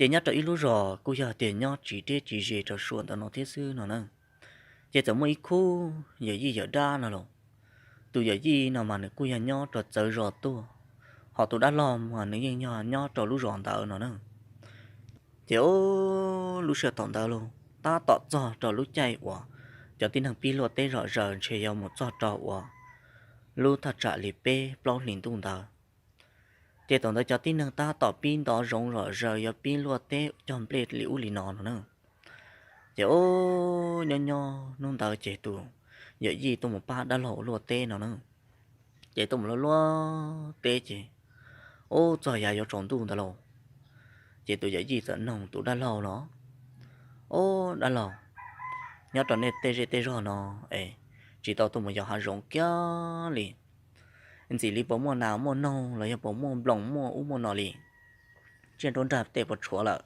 Ces nyob rau ib lub zos kuj yog tias nyob tsis deb tsis ze rau suav ntawm no thiab xwb no na. Ces txawm muaj ib khub yawm yij yawm dab no los, tus yawm yij no mas nws kuj yog nyob rau txawv zos tuaj, ho tus dab laug mas nws yeej yog nyob rau lub zos ntawd no na. Ces lub sij hawm thaum ntawd los tab tom txog rau lub caij uas cov tib neeg pib luaj teb zom zaws ntshe yuav mus txog rau uas lub thaj tsam li peb plaub hlis ntuj ntawd. Ces thaum ntawd cov tib neeg tab tom pib ntov zoov zom zaws yuav pib luaj teb cog nplej li ub li no no na. Ces nyob nyob hnub ntawd ces tus yawm yij tuaj mus pab dab laug luaj teb no na. Ces tuaj mus luaj luaj teb ces ub txog yav yuav tsaus ntuj ntawd lauj, ces tus yawm yij txawm noog tus dab laug no, Ub dab laug, nyob rau nej tej zej tej zog no es tsis tau tuaj mus yos hav zoov kiag li, ntxim li puas muaj nas muaj noog los yog puas muaj nploos muaj ub muaj no li, tsiaj nruab nrag tej puas tshuav lawm?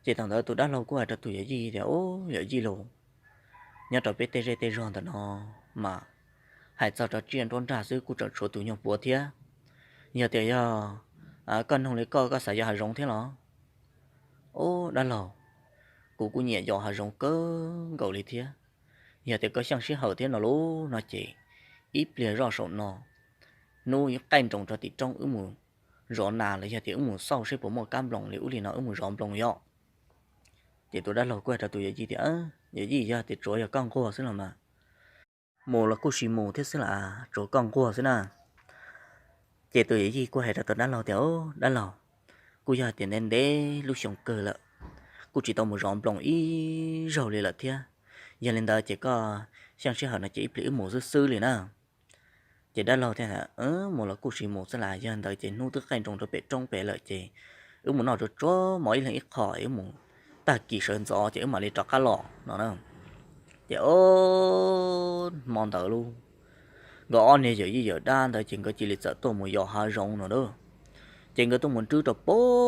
Ces thaum ntawd tus dab laug kuj hais rau tus yawm yij tias, Ub yawm yij lauj, nyob rau peb tej zej tej zog ntawm no mas hais txog rau tsiaj nruab nrag xwb kuj tseem tshuav tus nyuag puav thiab. Yog tias yog koj noog li koj, koj xav yos hav zoov thiab los? Ub dab laug, kuv kuj nyiam yos hav zoov kawg nkaus li thiab. Yog tias koj xyeej sij hawm thiab no lub no ces ib pliag zoj saum no, hnub qaij nroos rau tim roob wb mus zov nas los yog tias wb mus xauj seb puas muaj kab nploos li ub li no wb mus zov nploos yom. Ces tus dab laug kuj hais rau tus yawm yij tias, Yawm yij, yog tias tsuav yog koj nquag xwb los mas mus los kuj sis mus thiab xwb las, tsuav koj nquag xwb na. Ces tus yawm yij kuj hais rau tus dab laug tias, Dab laug, kuj yog tias ntev ntev lub xyoo kawg lawm, kuj tsis tau mus zov nploos ib zaug li lawm thiab. Yog li ntawd ces koj xyeej sij hawm no ces ib pliag wb mus xwb xwb li na. Ces dab laug thiaj, Mus los kuj sis mus xwb las, yog ntawd ces hnub twb qaij nroos rau pem roob pem lawm ces wb mus noj tsuag tsuag mov ib leeg ib qho, wb mus tag kis sawv ntxov ces wb mam li rov qab los no na. Ces hmo ntawd lauj, nkawd ob niag yawm yij yawm dab ntawd ces nkawd cia li txawm tuaj mus yos hav zoov no na. Ces nkawd tuaj mus nrwb rau pem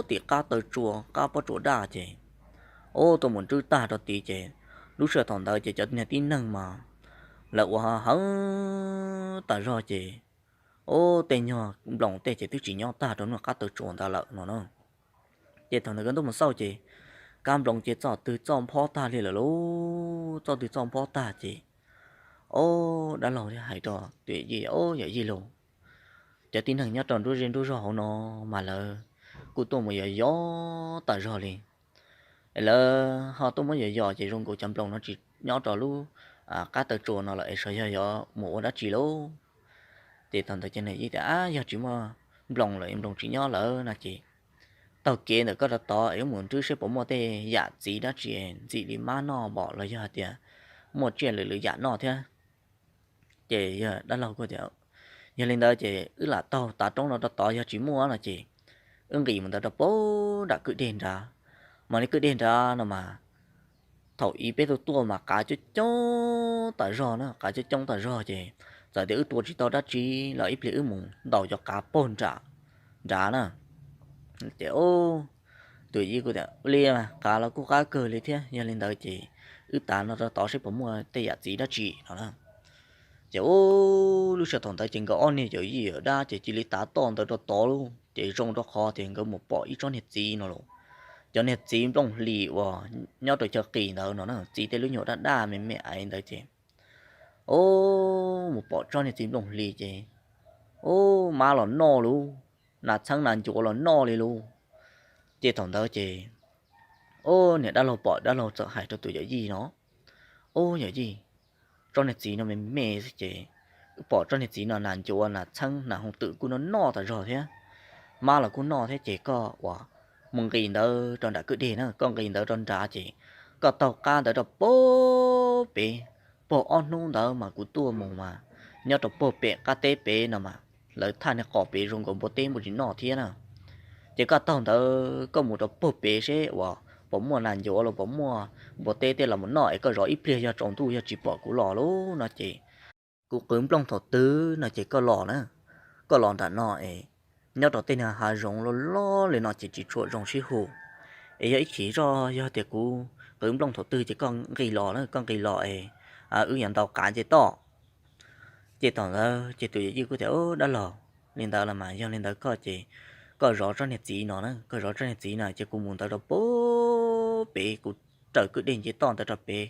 tim qab taw tsua, qab pob tsuas daj ces, ub, tuaj mus nrwb tag rau tid ces lub sij hawm thaum ntawd ces cov niag tib neeg mas lawv ua heev tas zog ces, ub, tej nyuag nploos tej ces twb tsis nyob tag rau ntawm qab taw tsua ntawd lawm no na. Ces thaum ntawd nkawd tuaj mus xauj ces kab nploos ces txoj twg txoj nphob tag li lawm lauj, txoj twg txoj nphob tag ces, ub, dab laug thiaj hais rau tus yawm yij, Ub yawm yij lauj, cov tib neeg nyob rau nruab zej nruab zog hauv no mas lawv kuj tuaj mus yos yos tas zog li. Lawv ho tuaj muab yos yos ces zoo nkaus cov nploos no tsis nyob rau lub qab taw tsua no lawm es xyov yog yuav mus ua dab tsi lauj. Ces thaum ntawd ces nws yij tias, Ab, yog tsis muaj nploos lawm, nploos tsis nyob lawm no ces taug kev ntawm koj rau tod es wb mus nrwb seb puas muaj tej yam txiv dab tsi ntxim li mab noj npom los yog hais tias muaj tsiaj lwm lwm yam noj thiab. Ces yog dab laug kuj tias, Yog li ntawd ces wb lam taug tav roob no rau tod, yog tsis muaj no ces wb nqis mus ntawd rau pem nram kwj deg nrad. Mas li kwj deg nrad no mas thaum ub peb tuaj tuaj mas qav coob coob tas zog na, qav coob coob tas zog ces txawm tias wb tua tsis tau dab tsi los ib pliag wb mus ntaus cov qav pag nram nrad na. Ces tus yij kuj tias, Ua li mas qav los kuj qab kawg li thiab, yog li ntawd ces wb tav no rau tod seb puas muaj tej yam txiv dab tsi no na. Ces ub, lub sij hawm thaum ntawd ces nkawd ob niag yawm yij yawm dab ces cia li tav toj ntawd rau tod lauj, ces zoo rau qhov tias nkawd mus pom ib tsob niag txiv no lauj. Cov niag txiv nplooj hlis uas nyob rau chaw qis ntawd no na, txiv tej lub nyuag daj daj me me ntawd ces, ub, mus pom tsob niag txiv nplooj hlis ces, ub, mab los noj lauj, nas txheeb nas ncuav los noj li lauj. Ces thaum ntawd ces, ub, niag dab laug pom, dab laug txawm hais rau tus yawm yij no, Ub yawm yij, tsob niag txiv no me me xwb ces wb pom tsob niag txiv no nas ncuav nas txheeb nas hoov twm kuj noj noj tas zog thiab, mab los kuj noj thiab ces koj ua mus nqis ntawd rau nram kwj deg na, koj nqis ntawd rau nrad ces koj taug qab ntawd rau pag pem, pag ob hnub ntawd mas kuv tuaj mus mas nyob rau pag pem qab teb pem no mas lawv thaj niag qos pem zoo nkaus npua teb npua tsis noj thiab na. Ces koj taug ntawd koj mus rau pag pem seb uas puas muaj nas ncuav los puas muaj npua teb tej los mus noj es koj zov ib pliag, yog tsaus ntuj yog tsis pom kuv los lauj no ces kuv qwv nplooj thaum twg no ces koj los na, koj los nram no es nyob rau tej niag hav zoov loj loj li no ces tsis tshua zoo sib hu. Es yog ib chim zoj yog tias kuv qwv nplooj thaum twg ces koj nqis los na, koj nqis los es wb yuav ntaus qav nce toj. Ces thaum ntawd ces tus yawm yij kuj tias, Dab laug, li ntawd los mas yog li ntawd koj ces koj zov tsob niag txiv no na, koj zov tsob niag txiv no ces kuv mus ntawd rau pem, kuv raws kwj dej nce toj ntawd rau pem,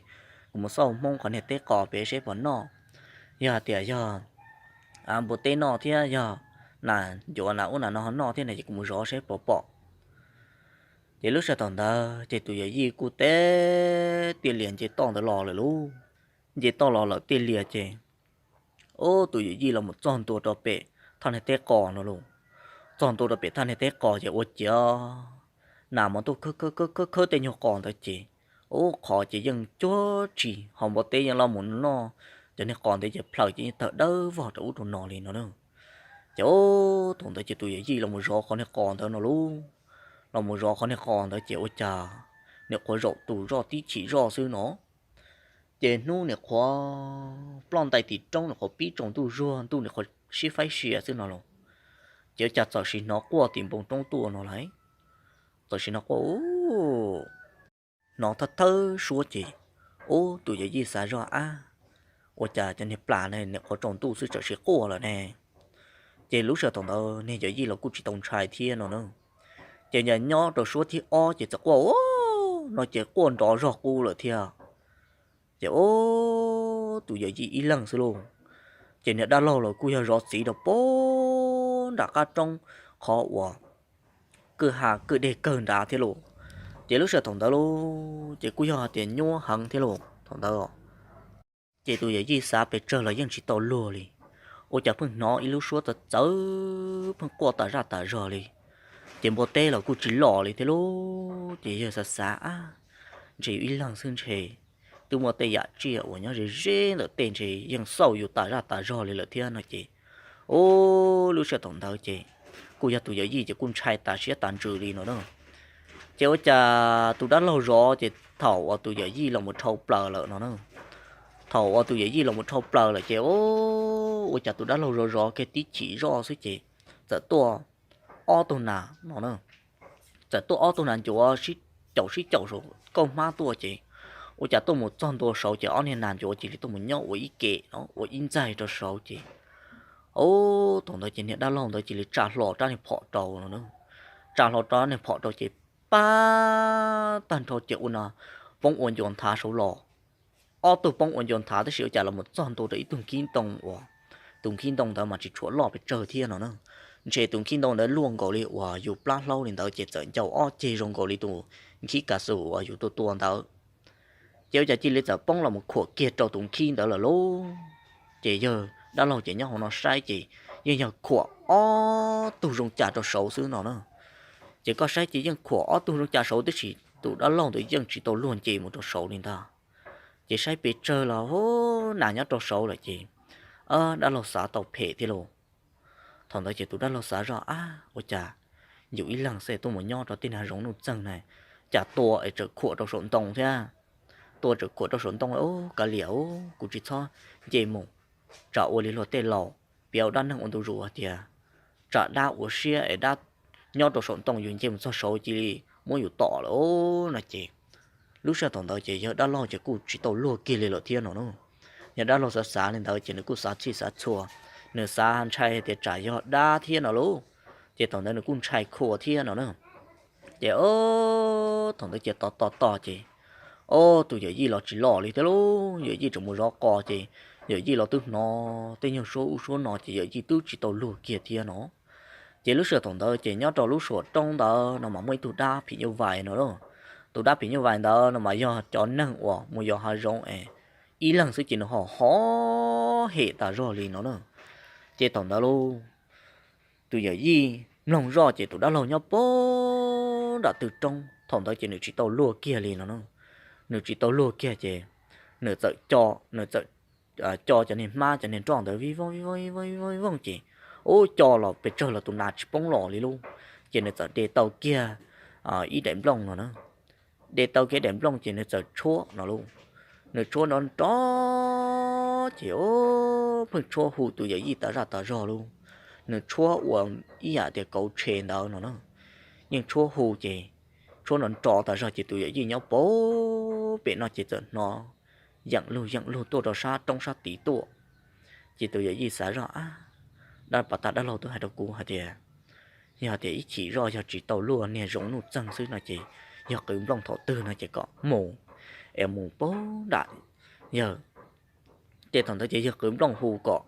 kuv mus xauj hmoob qhov niag teb qos pem seb puas noj. Yog hais tias yog npua teb noj thiab yog nas ncuav nas ub nas no ho noj thiab na ces kuv mus zov seb puas pom. Ces lub sij hawm thaum ntawd ces tus yawm yij kuj teb tiaj lias nce toj ntawd los lawm lauj. Nce toj los lawm tiaj lias ces, ub, tus yawm yij los mus txog ntua rau pem thaj niag teb qos no lauj. Txog ntua rau pem thaj niag teb qos ces ua ciav nas mas tuaj khawb khawb khawb tej nyuag qos ntawd ces, ub, qhov ces yeej cuag tsis ho npua teb yeej los mus noj cov niag qos ntawd ces plaws ces yeej tawg dawb vog rau ub rau no li no na. Ces ub, thaum ntawd ces tus yawm yij los mus zov qhov niag qos ntawd no lauj. Los mus zov qhov niag qos ntawd ces ua cas niam qhuav zaum tus zoj tib chim zoj xwb no. Ces hnub niam qhuav ploj ntais tim roob, niam qhuav pib tsaus ntuj zuag ntuj, niam qhuav sib faib sia xwb no los, ces ua cas txawm sim hnov quaj tim npoo roob tuaj no lauj. Txawm sim hnov quaj, hnov thawj thawj suab ces, ub, tus yawm yij xav zoj, ab, ua cas cov niag plas ne niam qhuav tsaus ntuj xwb txawm sim quaj lawm ne. Ces lub sij hawm thaum ntawd niag yawm yij los kuj tsis tau ntshai thiab no na. Ces nyob rau suab thib ob ces txawm quaj, no ces quaj nrov zog qub lawm thiab. Ces ub, tus yawm yij ib leeg xwb lauj. Ces niag dab laug los kuj yog zov txiv rau pem nram qab roob, qhov uas kwj ha kwj deg kawg nrad thiab lauj. Ces lub sij hawm thaum ntawd lauj ces kuj yog hais tias nyuaj heev thiab lauj thaum ntawd. Ces tus yawm yij xav pes tsawg los yeej tsis tau luag li. Ua cas pheej hnov ib lub suab txawv txawv pheej quaj tas zaj tas zog li. Ces npua teb los kuj tsis los li thiab lauj. Ces yawg xav xav, ab, ntshe yus ib leeg xwb ntshe twb muaj tej yam tsiaj uas nyob ze ze ntawm tej ntshe yeej xauj yus tas zaj tas zog li lawm thiab no ces, ub, lub sij hawm thaum ntawd ces kuj yog tus yawm yij ces kuj ntshai tas siab tas ntsws li no na. Ces ua cas tus dab laug zov ces thaum uas tus yawm yij los mus dhau plaws lawm no na, thaum uas tus yawm yij los mus dhau plaws lawm ces, ub, ua cas tus dab laug zov zov kiag tib chim zoj xwb ces txawm tuaj ob tug nas no na. Txawm tuaj ob tug nas ncuav sib caum sib caum saum kauj hmab tuaj ces, ua cas tuaj mus txog ntua saud ces ob niag nas ncuav cia li tuaj mus nyob ua ib ke no ua ib ntxaig rau saud ces, ub, thaum ntawd ces niag dab laug ntawd cia li tsa hlo rab niag phom rau no na. Tsa hlo rab niag phom rau ces pab tag nrho ces ua no poob ua ncua nthav saud los. Ob tug poob ua ncua nthav tab sis ua cas los mus txog ntua rau ib tug nkhib ntoo uas tus nkhib ntoo ntawd mas tsis tshua loj pes tsawg thiab no na. Ntshe tus nkhib ntoo ntawd luaj nkaus li uas yus plab hlaub li ntawd ces txawm ncau ob ceg zoo nkaus li tus nkhib kas xus uas yus tua tua ntawd. Ces ua cas cia li txawm poob los mus khuam kiag rau tus nkhib ntawd lawm lauj. Ces yawg dab laug ces nyob hauv no saib ces yeej yog khuam ob tug zoo cas rau saud xwb no na. Ces koj saib ces yeej khuam ob tug zoo cas saud tab sis tus dab laug ntawd yeej tsis tau luag nce mus rau saud li ntag. Ces saib pes tsawg los, hu, nas nyob rau saud lawm ces dab laug xav tau phem thiab lauj. Thaum ntawd ces tus dab laug xav zoj, ab, ua cas yus ib leeg xwb tuaj mus nyob rau tej niag hav zoov nuj txeeg na, cas tua es txawm khuam rau saum ntoo thiab. Tua txawm khuam rau saum ntoo, ub, kav liam, kuv tsis txhob nce mus, tsam ua li luag tej laus piav ua dab neeg ua ntu zus hais tias tsam dab ua siab es dab nyob rau saum ntoo yus nce mus txog saud cia li muab yus tom lawm no ces lub sij hawm thaum ntawd ces yawg dab laug ces kuj tsis tau luag kiag li lawm thiab no na. Yawg dab laug xav xav li ntawd ces nws kuj xav txhij xav txhua, nws xav ntshai tias tsam yog dab thiab no lauj. Ces thaum ntawd nws kuj ntshai khuav thiab no na. Ces thaum ntawd ces tos tos tos ces, ob, tus yawm yij los tsis los li thiab lauj. Yawm yij tseem mus zov qos ces yawm yij los twb hnov tej nyuag suab ub suab no ces yawm yij twb tsis tau luag kiag thiab no. Ces lub sij hawm thaum ntawd ces nyob rau lub suam roob ntawd no mas muaj ib tug dab phim nyuj vais no lauj. Tus dab phim nyuj vais ntawd no mas yog cov neeg uas mus yos hav zoov es ib leeg xwb ces nws ho ho hem tas zog li no na. Ces thaum ntawd lauj, tus yawm yij mloog zoj ces tus dab laug nyob pem nram tw roob, thaum ntawd ces nws tsis tau luag kiag li no na. Nws tsis tau luag kiag ces nws txawm co, nws txawm co cov niag hmab cov niag nroj ntawd vij voog vij voog vij voog vij voog ces, ub, co los pes tsawg los tus nas tsis poob los li lauj. Ces nws txawm de tau kiag ib daim nplooj no na. De tau kiag daim nplooj ces nws txawm tshuab no lauj. Nws tshuab nrov nrov ces, ub, pheej tshuab hu tus yawm yij tas zaj tas zog lauj. Nws tshuab ua ib yam tias kauv tshe ntawd no na. Yeej tshuab hu ces tshuab nrov nrov tas zog ces tus yawm yij nyob pem pem no ces txawm hnov yeem lug yeem lug tuaj rau sab roob sab tid tuaj. Ces tus yawm yij xav zoj, ab, dab pas tag dab laug twb hais rau kuv hais tias Yog tias ib chim zoj yog tsis tau luaj niag zoov nuj txeeg xwb no ces yawg qwv nplooj thaum twg no ces kom mus es mus pab nram yawg. Ces thaum ntawd ces yawg qwv nplooj hu kom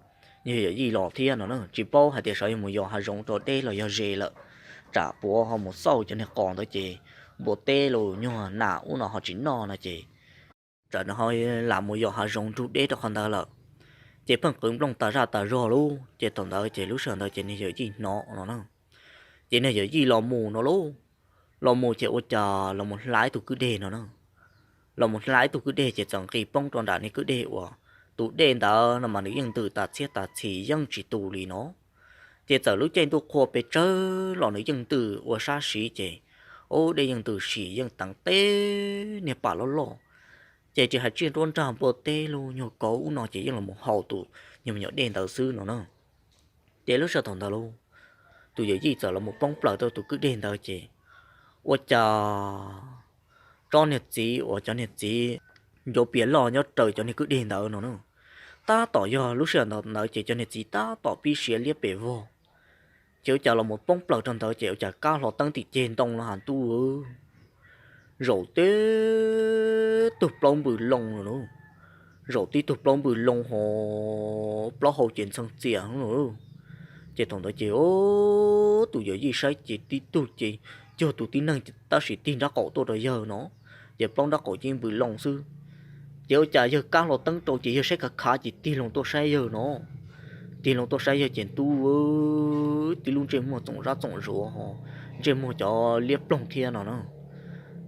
yawg yawm yij los thiab no na, tsis paub hais tias xyov yog mus yos hav zoov rau deb los yog ze lawm, tsam puav ho mus xauj cov niag qos ntawd ces npua teb los nyuag nas ub no ho tsis noj no ces tsam ho lam mus yos hav zoov nrug deb rau qhov ntawd lawm. Ces pheej qwv nplooj tas zaj tas zog lub, ces thaum ntawd ces lub sij hawm ntawd ces niag yawm yij hnov no na. Ces niag yawm yij los mus no lauj, los mus ces ua cas los mus hla ib tug kwj deg no na. Los mus hla ib tug kwj deg ces txawm nqis poob rau nram niag kwj deg uas tus dej ntawd no mas nws yeej ntws tas txhiab tas txhis yeej tsis tu li no. Ces txawm lub caij ntuj qhua pes tsawg los nws yeej ntws ua sab siv ces, ub, dej yeej ntws sim yeej teev teb niag pas loj loj. Ces tsis hais tsiaj nruab nrag npua teb los nyuag kauv ub no ces yeej los mus haus tus nyuag me nyuam dej ntawd xwb no na. Ces lub sij hawm thaum ntawd lauj, tus yawm yij txawm los mus poob plaws rau tus kwj deg ntawd ces ua cas tsob niag txiv uas cov niag txiv ncuav pias loj nyob raws cov niag kwj deg ntawd no na, tab tom yog lub sij hawm ntawd ces cov niag txiv tab tom pib siav liab pes vog. Ces ua cas los mus poob plaws rau ntawd ces ua cas kab hlo teeb tim ceg ntoo los has ntuj, zaum tib tug plaub npws loo lawm lauj. Zaum tib tug plaub npws loo ho plaub hau ces ntxhee txias lawm. Ces thaum ntawd ces tus yawm yij saib ces tib tug ces cuag tus tib neeg tab sis tig nrab qaum tuaj rau yawg no, ces plaub nrab qaum ces npws loo xwb. Ces ua cas yawg kab hlo teeb rau ces yawg saib khav khav ces tig loo tuaj saib yawg no. Tig loo tuaj saib yawg ces ntuj, tib lub ntsej muag txoom zab txoom zuav ho ntsej muag cov liab ploog thiab no na.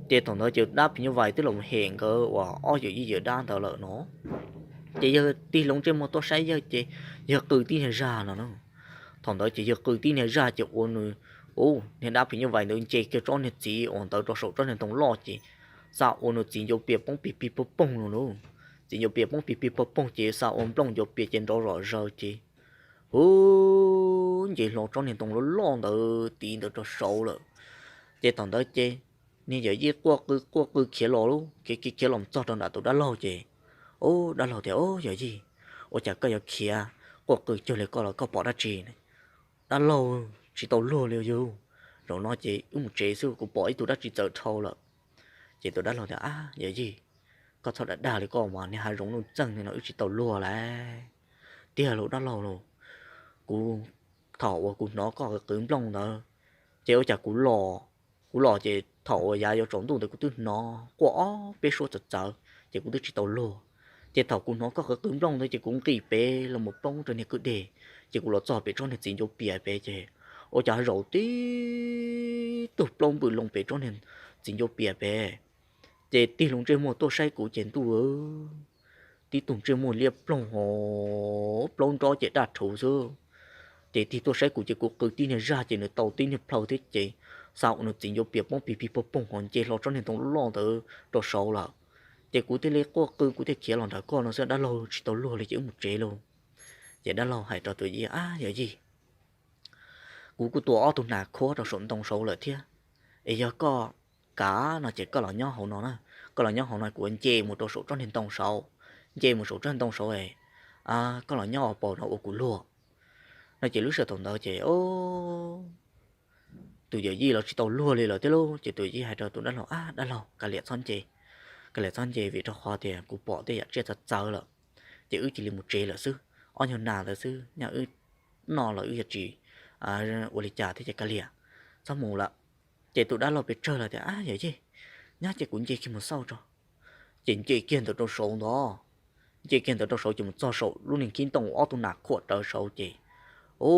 Ces thaum ntawd ces dab phim nyuj vais twb los hem nkawd uas ob yawm yij yawm dab ntawd lawm no. Ces yawg tig loo ntsej muag tuaj saib yawg ces yawg qw tib niag zaj no na. Thaum ntawd ces yawg qw tib niag zaj ces ua nws, u, niag dab phim nyuj vais ntawd nce kiag tsob niag txiv uas ntawd rau saum tsob niag ntoo loj ces xa ua nws txiv ncuav pias poob pig pig poog poog no na. Txiv ncuav pias poob pig pig poog poog ces xa ua nplooj ncuav pias ces nrov zom zaws ces, u, nce hlo tsob niag ntoo loj loj ntawd tid ntawd rau saud lawm. Ces thaum ntawd ces niag yawm yij quaj qw quaj qw khiav los lub khiav khiav khiav los txog rau nram tus dab laug ces, u, dab laug tias, u, yawm yij, ua cas koj yuav khiav quaj qw cuag li koj los koj pom dab tsi? Dab laug, tsis tau luag li yawg. Zaum no ces wb mus tsev xwb, kuv pom ib tug dab tsi txawv dhau lawm. Ces tus dab laug tias, a, yawm yij, koj txhob dag dag li koj mas, niag hav zoov nuj txeeg no wb tsis tau luag lawm. Tiag lauj dab laug lauj, kuv, thaum uas kuv hnov koj qw nplooj ntawd, ces ua cas kuv los, kuv los ces thaum uas yav yuav tsaus ntuj ntawd kuv twb hnov quaj ob peb suab txawv txawv ces kuv twb tsis tau luag. Ces thaum kuv hnov koj qw qw nplooj ntawd ces kuv nqis pem los mus poob rau niag kwj deg, ces kuv los txog pem tsob niag txiv ncuav pias pem ces ua cas zaum tib tug plaub npws loo pem tsob niag txiv ncuav pias pem. Ces tig loo ntsej muag tuaj saib kuv ces ntuj, tib tug ntsej muag liab ploog ho plaub nrob ces daj rhuv xwb. Ces tig tuaj saib kuv ces kuv qw tib niag zaj ces nws tau tib niag plhaw thiab ces xa ua nws txiv ncuav pias poob pig pig poog poog ho nce hlo tsob niag ntoo loj ntawd rau saud lawm. Ces kuv thiaj li quaj qw kuv thiaj khiav los nrog koj no xwb dab laug, tsis tau luag li ces wb mus tsev lauj. Ces dab laug hais rau tus yawm yij, a, yawm yij, kuv kuj tua ob tug nas khuab rau saum ntoo saud lawm thiab, es yog koj kam no ces koj los nyob hauv no na, koj los nyob hauv no kuv nce mus rau saum tsob niag ntoo saud, nce mus saum tsob niag ntoo saud es koj los nyob ua paus no ua kuv luag. No ces lub sij hawm thaum ntawd ces tus yawm yij los tsis tau luag li lawm thiab lauj, ces tus yawm yij hais rau tus dab laug, a, dab laug, kav liam txhob nce, kav liam txhob nce vim rau qhov tias kuv pom tej yam tsiaj txawv txawv lawm, ces wb cia li mus tsev lawm xwb. Ob nyuag nas ntawd xwb, nyaj wb noj los wb yuav tsis ua li cas thiab ces kav liam, txhob mus lawm. Ces tus dab laug pes tsawg lawm tias, a, yawm yij, nyob ces kuv nce kiag mus xauj tso. Ces nce kiag ntawd rau saud ntag, nce kiag ntawd rau saud ces mus txog saum lub niag khib ntoo ob tug nas khuam rawv saud ces, u,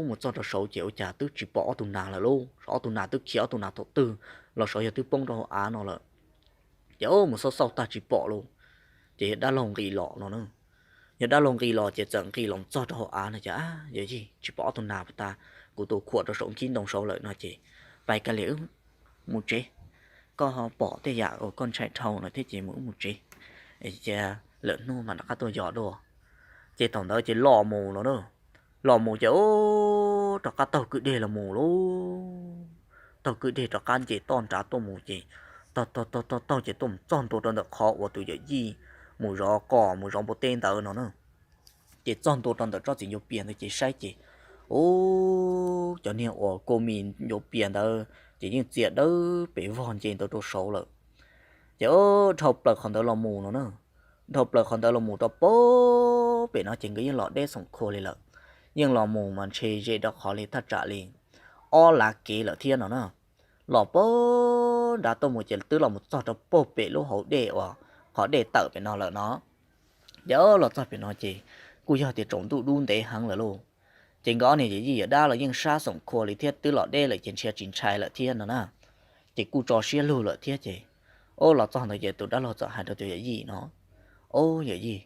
mus txog rau saud ces ua cas twb tsis pom ob tug nas lawm lauj, ob tug nas twb khiav ob tug nas thaum twg los xyov yog twb poob rau hauv av no lawm. Ces mus xauj xauj tag tsis pom lauj, ces yog dab laug nqis los no na. Yog dab laug nqis los ces txawm nqis los txog rau hauv av no ces, a, yawm yij, tsis pom ob tug nas tas, kuv tus khuam rau saum khib ntoo saud lawm no ces pais kav liam wb mus tsev, koj pom tej yam uas koj ntshai dhau no thiab ces mus wb mus tsev, cia lwm hnub mam rov qab tuaj yos dua. Ces thaum ntawd ces los mus no na, los mus ces, u, rov qab taug kwj deg los mus lauj, taug kwj deg rov qab nce toj nrad tuaj mus ces taug taug taug taug ces tuaj mus txog ntua rau ntawm qhov uas tus yawm yij mus zov qos mus zov npua teb ntawd no na. Ces txog ntua rau ntawm tsob txiv ncuav pias ntawd ces saib ces, Ub, cov niag uas kua mis ncuav pias ntawd ces yeej txia dawb pes vog nce ntawd rau saud lawm. Ces ub, dhau plaws qhov ntawd los mus no na, dhau plaws qhov ntawd los mus rau pem no ces nkawd yeej los deb xoom khua li lawm. Yeej los mus mas ntshe ze rau qhov li thaj tsam li ob lav kev lawm thiab no na. Los pem nrad tuaj mus ces twb los mus txog rau pem lub hauv dej uas qhov dej tawm pem no lawm no. Ces los txog pem no ces kuj yog tias tsaus ntuj dub ntev heev lawm lauj. Ces nkawd ob niag yawm yij yawm dab los yeej sab xoom khua li thiab, twb los deb lawm ces ntshe tsis ntshai lawm thiab no na. Ces kuj tso siab lug lawm thiab ces, ub, los txog ntawd ces tus dab laug txawm hais rau tus yawm yij no, Ub, yawm yij,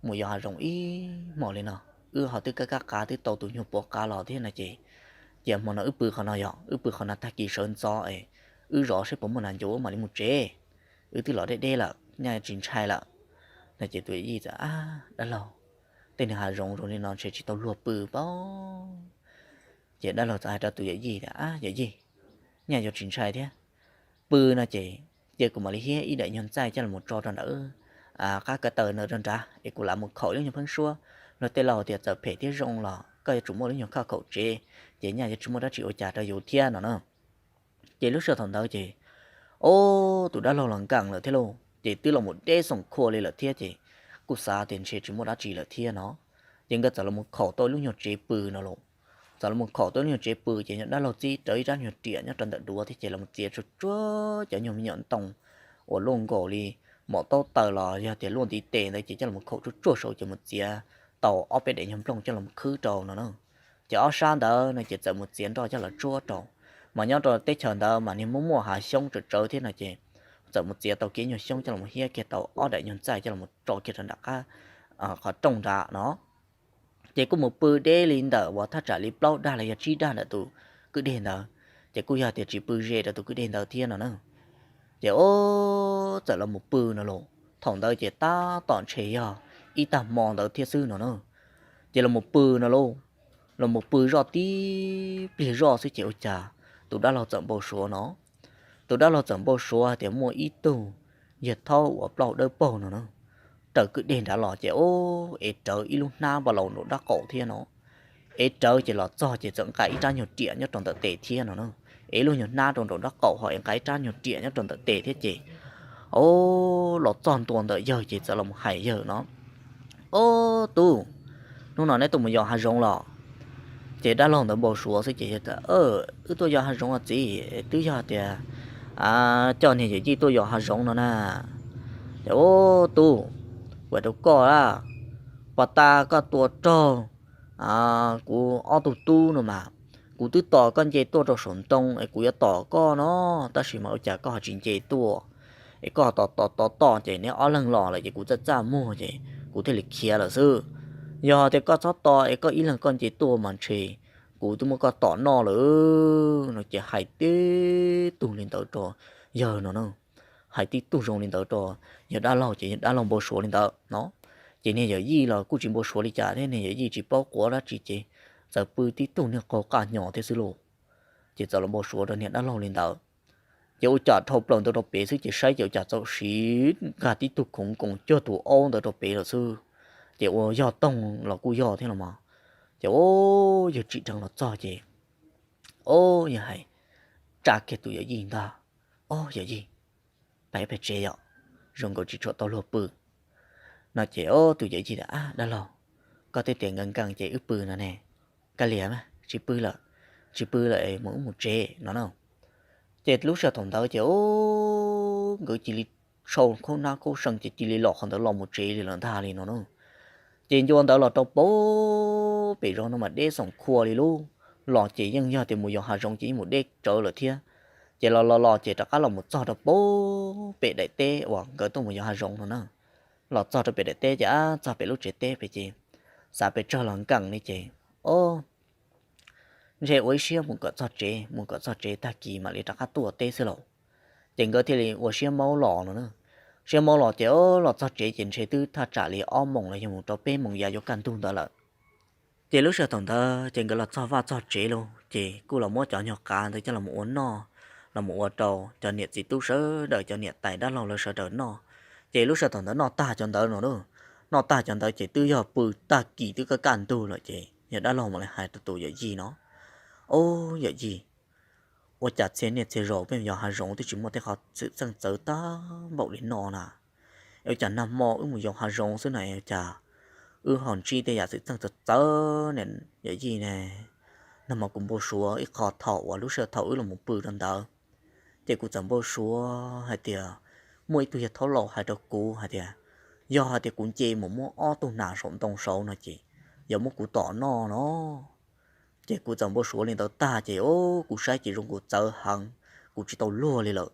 mus yos hav zoov ib hmos li no, wb ho twb kab kab qav twb tau tus nyuag puav qav los thiab no ces, cia hmo no wb pw qhov no, yog wb pw qhov no tag kis sawv ntxov es wb zov saib puas muaj nas ncuav wb mam li mus tsev. Wb twb los deb deb lawm, nyaj tsis ntshai lawm. No ces tus yawm yij txawm, Ab, dab laug, tej niag hav zoov zoo li no ntshe tsis tau luag pw pab. Ces dab laug txawm hais rau tus yawm yij tias, Ab, yawm yij, nyaj yuav tsis ntshai thiab. Pw no ces cia kuv mam li hiab ib daim nyuag ntxaij coj los tso rau ntawm qab kav taws ntawd rau nrad es kuv lam mus khaum lub nyuag pheeb suab. Luag tej laus tias txawm phem thiab zoo los koj yuav tsum muaj lub nyuag khaj khaum tsev, ces nyaj yuav tsis muaj dab tsi ua cas rau yus thiab no na. Ces lub sij hawm thaum ntawd ces, ub, tus dab laug los nkees lawm thiab lauj, ces twb los mus deb xoom khua li lawm thiab ces kuj xav tias ntshe tsis muaj dab tsi lawm thiab no. Ces nkawd txawm los mus khaum tau lub nyuag tsev pw no lauj. Txawm los mus khaum tau lub nyuag tsev pw ces yog dab laug txib rawv ib rab nyuag riam nyob rau ntawm duav thiab ces los txiav tsuag tsuag cov nyuag me nyuam ntoo uas luaj nkaus li mom taub taws los yog tias luaj ntiv tes ntawd ces coj los khaum tsuag tsuag saud ces mus txiav tau ob peb daim nyuag nplooj coj los khwb rau no na. Ces ob sab ntawd no ces txawm mus txiav nroj coj los tsuab rau. Mas nyob rau teb chaws ntawd mas niag muaj muaj hav xyoob tsawv tsawv thiab no ces txawm mus txiav tau kiag nyuag xyoob coj los hiab kiag tau ob daim nyuag ntxaij coj los tso kiag rau nram qab qhov rooj nrad no. Ces kuj mus pw deb li ntawm uas thaj tsam li plaub dag los yog tsib dag ntawm tus kwj deg ntawd, ces kuj yog tias tsis pw ze rau tus kwj deg ntawd thiab no na. Ces ub, txawm los mus pw no lauj, thaum ntawd ces tab tom ntshe yog ib tag hmo ntawd thiab xwb no na. Ces los mus pw no lauj, los mus pw zoj tib pliag zoj xwb ces ua cas tus dab laug txawm npau suav no. Tus dab laug txawm npau suav tias muaj ib tug yawg thaub uas plaub dawb paug no na raws kwj deg nrad los ces ub, ev rawv ib lub hnab npa laus nraum nraub qaum thiab no, ev rawv ces los txog ces txawm nqa ib rab nyuag riam nyob rau ntawm tes thiab no na. Ev lub nyuag hnab rau nraum nraub qaum ho ev nqa ib rab nyuag riam nyob rau ntawm tes thiab ces, ub, los txog ntua ntawm yawg ces txawm los hais yawg no, Ob tub, hnub no neb tuaj mus yos hav zoov los? Ces dab laug ntawd npau suav xwb ces yawg tias, Wb tuaj yos hav zoov os txiv, twb yog tias coj niag yawm yij tuaj yos hav zoov no na. Ces, Ob tub, ua rau koj a, pas tas koj tua raug kuv ob tug tub no mas, kuv twb tos koj nce tuaj rau saum ntoo es kuv yuav tom koj no, tab sis mas ua cas koj ho tsis nce tuaj, es koj tos tos tos tos ces neb ob leeg los lawm ces kuv txaj txaj muag ces kuv thiaj li khiav lawm xwb. Yog tias koj txhob tos es koj ib leeg koj nce tuaj mas ntshe kuv twb muab koj tom noj lawm no. Ces hais tib tug li ntawd rau yawg no na, hais tib tug zoo li ntawd rau yawg dab laug ces yawg dab laug npau suav li ntawd no. Ces niag yawm yij los kuj tsis npau suav li cas thiab, niag yawm yij tsis paub quav dab tsi ces txawm pw tib tug niag qaug qaj hnyo thiab xwb lauj. Ces txawm los npau suav rau niag dab laug li ntawd. Ces ua cas dhau plaws ntawd rau pem xwb ces saib ces ua cas txawm siv nkag tib tug khoov nkoos cuag tus aub ntawd rau pem lawm xwb. Ces ua yog toog los kuj yog thiab los mas. Ces, Ob, yawg tsim dheev los txog ces, Ob, yawg hais, tsa kiag tus yawm yij ntag, Ob yawm yij, pais pem tsev yom, zoo nkaus tsis tshua tau luag pw no. Ces ob tus yawm yij tias, Ab dab laug, koj twb tias nkees nkees ces wb pw no ne, kab lias mas tsis pw lawm, tsis pw lawm es mus wb mus tsev no na. Ces lub sij hawm thaum ntawd ces, Ob, nkawd cia li sau khaub nab khaub seeg ces cia li los qhov ntawd los mus tsev li lawm ntag li no na. Ces ncua ntawd los rau pem zos no mas deb xoom khua li lub, los ces yeej yog tias mus yos hav zoov ces yeej mus deb tsawv lawm thiab. Ces los los los ces rov qab los mus txog rau pem daim teb uas nkawd tuaj mus yos hav zoov no na. Los txog rau pem daim teb ces ab txog pem lub tsev teb pem ces xav pes tsawg los nkees li ces, Ob, ntshe ua ib siab mus kom txog tsev, mus kom txog tsev tag kis mam li rov qab tuaj teb xwb lauj. Ces nkawd thiaj li ua siab maub los no na. Siab maub los ces, Ob, los txog tsev ces ntshe twb thaj tsam li ob moos los yog mus rau peb moos yav yuav kaj ntug ntawd lawm. Ces lub sij hawm thaum ntawd ces nkawd los txog vaj txog tsev lauj, ces kuj los muab cov nyuag qav ntawd coj los ua noj, los ua rau cov niam txiv tub sawv daws, cov niam tais dab laug lawv sawv daws noj. Ces lub sij hawm thaum ntawd noj tag cov ntawd no, noj tag cov ntawd ces twb yog pw tag kis twb kaj kaj ntug lawm ces yog dab laug mam li hais rau tus yawm yij no, Ob yawm yij, ua cas txhia niaj txhia zaus peb yos hav zoov twb tsis muaj tej qho xwm txheej txawv tag npaum li no na? Es ua cas nag hmo wb mus yos hav zoov xwb no es ua cas wb ho ntsib tej yam xwm txheej txawv txawv ne yawm yij ne? Nag hmo kuv npau suav ib qho thaum uas lub sij hawm thaum wb los mus pw rau ntawd, ces kuv txawm npau suav hais tias muaj ib tug yawg thaub laus hais rau kuv hais tias yog hais tias kuv nce mus muab ob tug nas saum ntoo saud no ces yog muab kuv tom noj no. Ces kuv txawm npau suav li ntawd tag ces kuv saib ces zoo nkaus txawv heev, kuv tsis tau luag li lawm,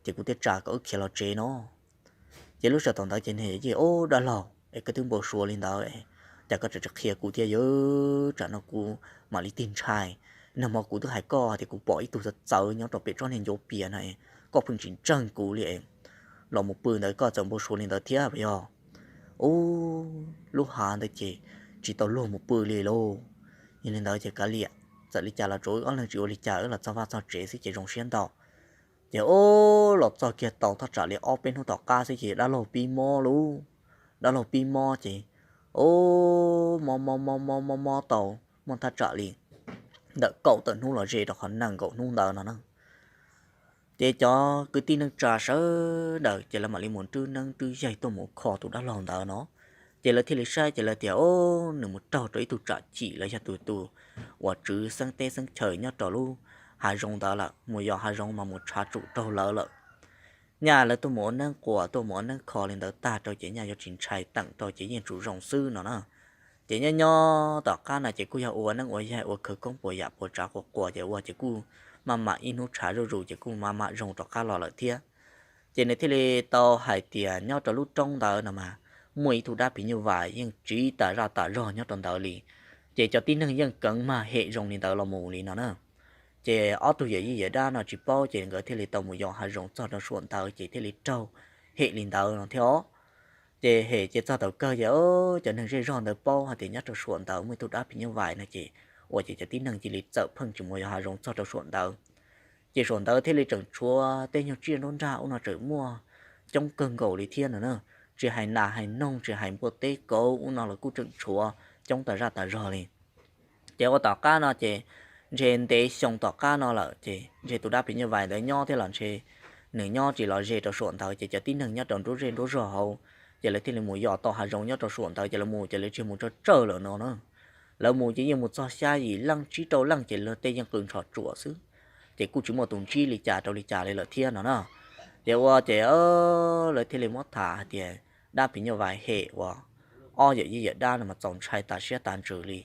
ces kuv thiaj tsa kom wb khiav los tsev no. Ces lub sij hawm thaum ntawd ces nws yawm yij, Ob dab laug, es koj twb npau suav li ntawd, cas koj tseem tsis qhia kuv thiab yawg? Tsam no kuv mam li tig ntshai. Nag hmo kuv twb hais koj tias kuv pom ib tug txawv txawv nyob rau pem tsob niag ncuav pias no, koj pheej tsis ntseeg kuv li. Los mus pw ntawd koj txawm npau suav li ntawd thiab puas yog? Ub, lub hav ntawd ces tsis tau luag mus pw li lauj. Yog li ntawd ces kav liam, txawm li cas los tsuav wb ob leeg tsis ua li cas, wb los txog vaj txog tsev xwb ces zoo siab ntau. Ces ub, los txog kiag tau thaj tsam li ob peb hnub tom qab xwb ces dab laug pib mob lauj. Dab laug pib mob ces ub, mob mob mob mob mob mob tau muaj thaj tsam li ntawm kaum tawm hnub los ze rau qhov nees nkaum hnub ntawd no na. Ces cov kwv tij neej tsa sawv daws ces lawv mam li mus rub neeb rub yaig tuaj mus kho tus dab laug ntawd no. Ces lawv thiaj li saib ces lawv tias, Ob, nws mus raug rau ib tug tsam cim los yog tus tus uas tswv xeeb teb xeeb chaw nyob rau lub hav zoov ntawd lawm, mus yos hav zoov mas mus tshav tsum raug lawv lawm. Nyaj lawv tuaj mus ua neeb quas tuaj mus ua neeb kho li ntawd tag rau ces nyaj yuav tsis ntshai teem rau ces yeej tsum zoo xwb no na. Ces nyob nyob tom qab no ces kuj yog ua neeb ua yaig ua khawv koob puas yam puas tsav quas quas ces ua ces kuj maj mam ib hnub tshav zuj zus ces kuj maj mam zoo rov qab los lawm thiab. Ces nws thiaj li tau hais tias nyob rau lub roob ntawd no mas muaj ib tug dab phim nyuj vais yeej tsiv tas zaj tas zog nyob rau ntawd li. Ces cov tib neeg yeej keev mag hem zoo li ntawd los mus li no na. Ces ob tug yawm yij yawm dab no tsis paub ces nkawd thiaj li tau mus yos hav zoov txog rau suam ntawd ces thiaj li raug hem li ntawd no thiab os. Ces hem ces txog thaum kawg ces cov neeg zej zog ntawd paub hais tias nyob rau suam ntawd muaj ib tug dab phim nyuj vais no ces ua ces cov tib neeg cia li txawm pheej tsis mus yos hav zoov txog rau suam ntawd. Ces suam ntawd thiaj li tseem tshuav tej nyuag tsiaj nruab nrag ub no tseem muaj coob kawg nkaus li thiab no na. Tsis hais nas hais noog tsis hais npua teb kauv ub no los kuj tseem tshuav coob tas zaj tas zog li. Ces ua tom qab no ces ntshe ntev xyoo tom qab no lawm ces ntshe tus dab phim nyuj vais ntawd nyob thiab los ntshe nws nyob tsis los ze rau suam ntawd ces cov tib neeg nyob rau nruab zej nruab zog hauv ces lawv thiaj li mus yos tau hav zoov nyob rau suam ntawd ces lawv mus ces lawv tsis mus tsawg tsawg lawm no na. Lawv mus ces yeej mus txog xya yim leej tsib rau leej ces lawv tej yeej qw ntsho tsuam xwb. Ces kuj tsis muaj tus ntsib li cas rau li cas li lawm thiab no na. Ces ua ces lawv thiaj li muab tham hais tias dab phim nyuj vais hem uas ob yawm yij yawm dab no mas txaus ntshai tas siab tas ntsws li.